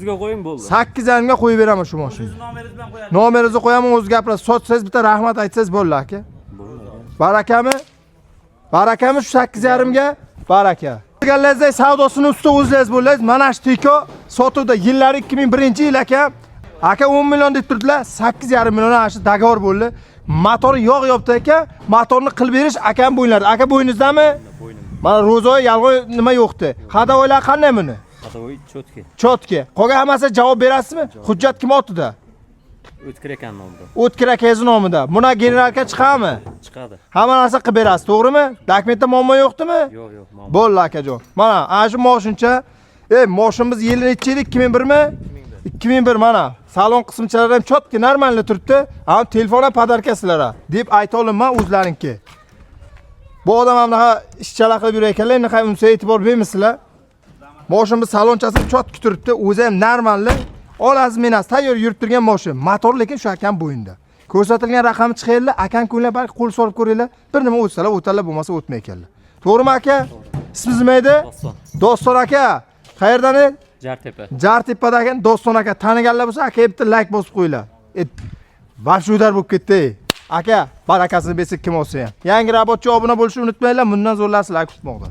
Sizga qo'ying, bo'ldi. 8,5 ga qo'yib beraman shu mashinani. Nomeringiz bilan qo'yadi. Nomeringizni qo'yaman, o'zi gapirasiz. Sotsangiz bitta rahmat aytsangiz bo'ldi, aka. Barakami? Barakami shu 8,5 ga? Baraka. Deganlaringizdek savdosini ustida o'zlaringiz bo'ldingiz. Mana shu Tiko sotuvda, yillari 2001-yil, aka. Aka 10 million deb turdilar, 8,5 million ana shu договор bo'ldi. Motori yog' yopdi, aka. Motorni qilib berish akam bo'ynlarida. Aka, bo'yningizdami? Mana ro'zoy yalg'on nima yo'qdi. Ходовой lar qanday buni? Ходовой чётко. Чётко. Qolgan hammasi javob berasizmi? Hujjat kim otida? O'tkir ekan nomida. O'tkir akangizni nomida. Buna generalka chiqadimi? Chiqadi. Hamma narsa qilib berasiz, to'g'rimi? Dokumentda muammo yo'qdimi? Yo'q, muammo. Bo'ldi, akajon. Mana, ana shu moshincha. Ey, moshinamiz yili necha yil? 2001 mi? 2001, mana. Salon qismchalari ham чётко, нормально turibdi. Ha, telefon ham подарка sizlar deb ayta olaman, o'zlariniki. Bu odam ham bunaqa ishchala qilib yurar ekanlar, endi unsa e'tibor bermaysizlar. Moshinamiz salonchasi чётко turibdi, o'zi ham нормально. Olasiz, menasiz tayyor yurib turgan moshin. Motor lekin shu akam bo'yinda. Ko'rsatilgan raqami chiqinglar, akam ko'nglar balki qo'l solib ko'ringlar. Bir nima o'tsalar o'tadilar, bo'lmasa o'tmay ekanlar. To'g'rimi, aka? Ismingiz nima edi? Doston. Doston aka. Qayerdan? Jartepa. Jartepada ekan Doston aka. Taniganlar bo'lsa, aka bitta layk bosib qo'yinglar. E, вообще удар bo'lib ketdi. Ey. Aka, barakasini bersin kim olsa ham. Yangi rabotchi obuna bo'lishni unutmanglar. Bundan zo'rlar sizlar kutmoqda.